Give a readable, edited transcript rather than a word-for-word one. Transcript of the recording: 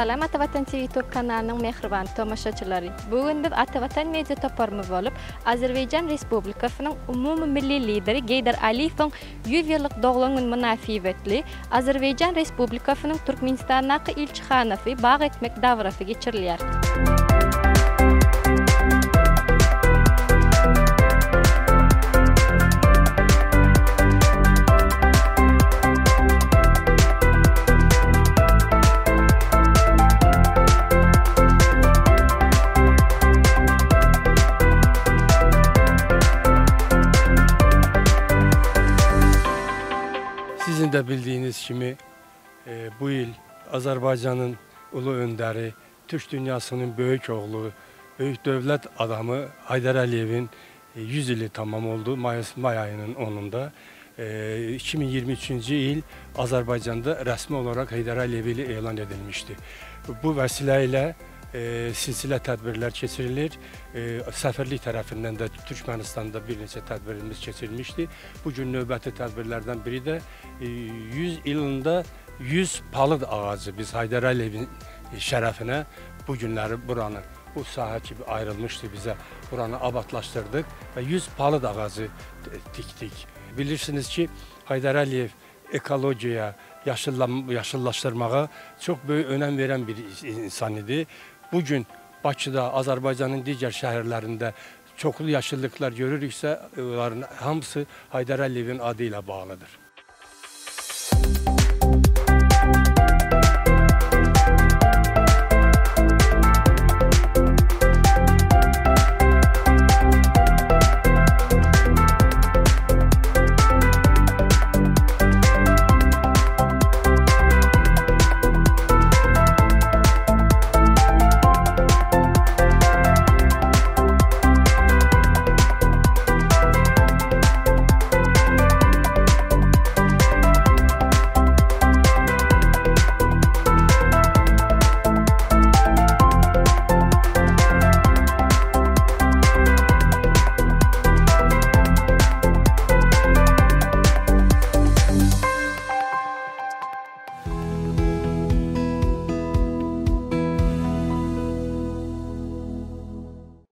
Salam Ata Watan TV YouTube kanalynyň mähriban tomaşaçylary. Bu gün biz Ata Watan media toparymyz bolup, Azerbaýjan Respublikasynyň umumy milli lideri Geýdar Aliýewiň 100 ýyllyk doglan güni mynasybetli Azerbaýjan Respublikasynyň Türkmenistandaky ilçihanasy bag ekmek dabarasy geçirilýär. Sizin də bildiyiniz kimi bu il Azərbaycanın ulu öndəri, Türk dünyasının böyük oğlu, böyük dövlət adamı Heydər Əliyevin 100 ili tamam oldu may ayının 10-unda. 2023-cü il Azərbaycanda rəsmi olaraq Heydər Əliyev ili elan edilmişdi. Bu vəsilə ilə silsilə tədbirlər keçirilir. Səfirlik tərəfindən də Türkmənistanda bir neçə tədbirimiz keçirilmişdi. Bu gün növbəti tədbirlərdən biri də 100 ilində 100 palıd ağacı biz Heydər Əliyevin şərəfinə bu günləri buranı, bu sahə kimi ayrılmışdı bizə, buranı abadlaşdırdıq və 100 palıd ağacı tikdik. Bilirsiniz ki, Heydər Əliyev ekologiyaya, yaşıllaşdırmağa çox böyük önəm verən bir insan idi. Bugün Bakıda, Azərbaycanın digər şəhərlərində çoxlu yaşıllıqlar görürüksə, onların hamısı Heydər Əliyevin adı ilə bağlıdır.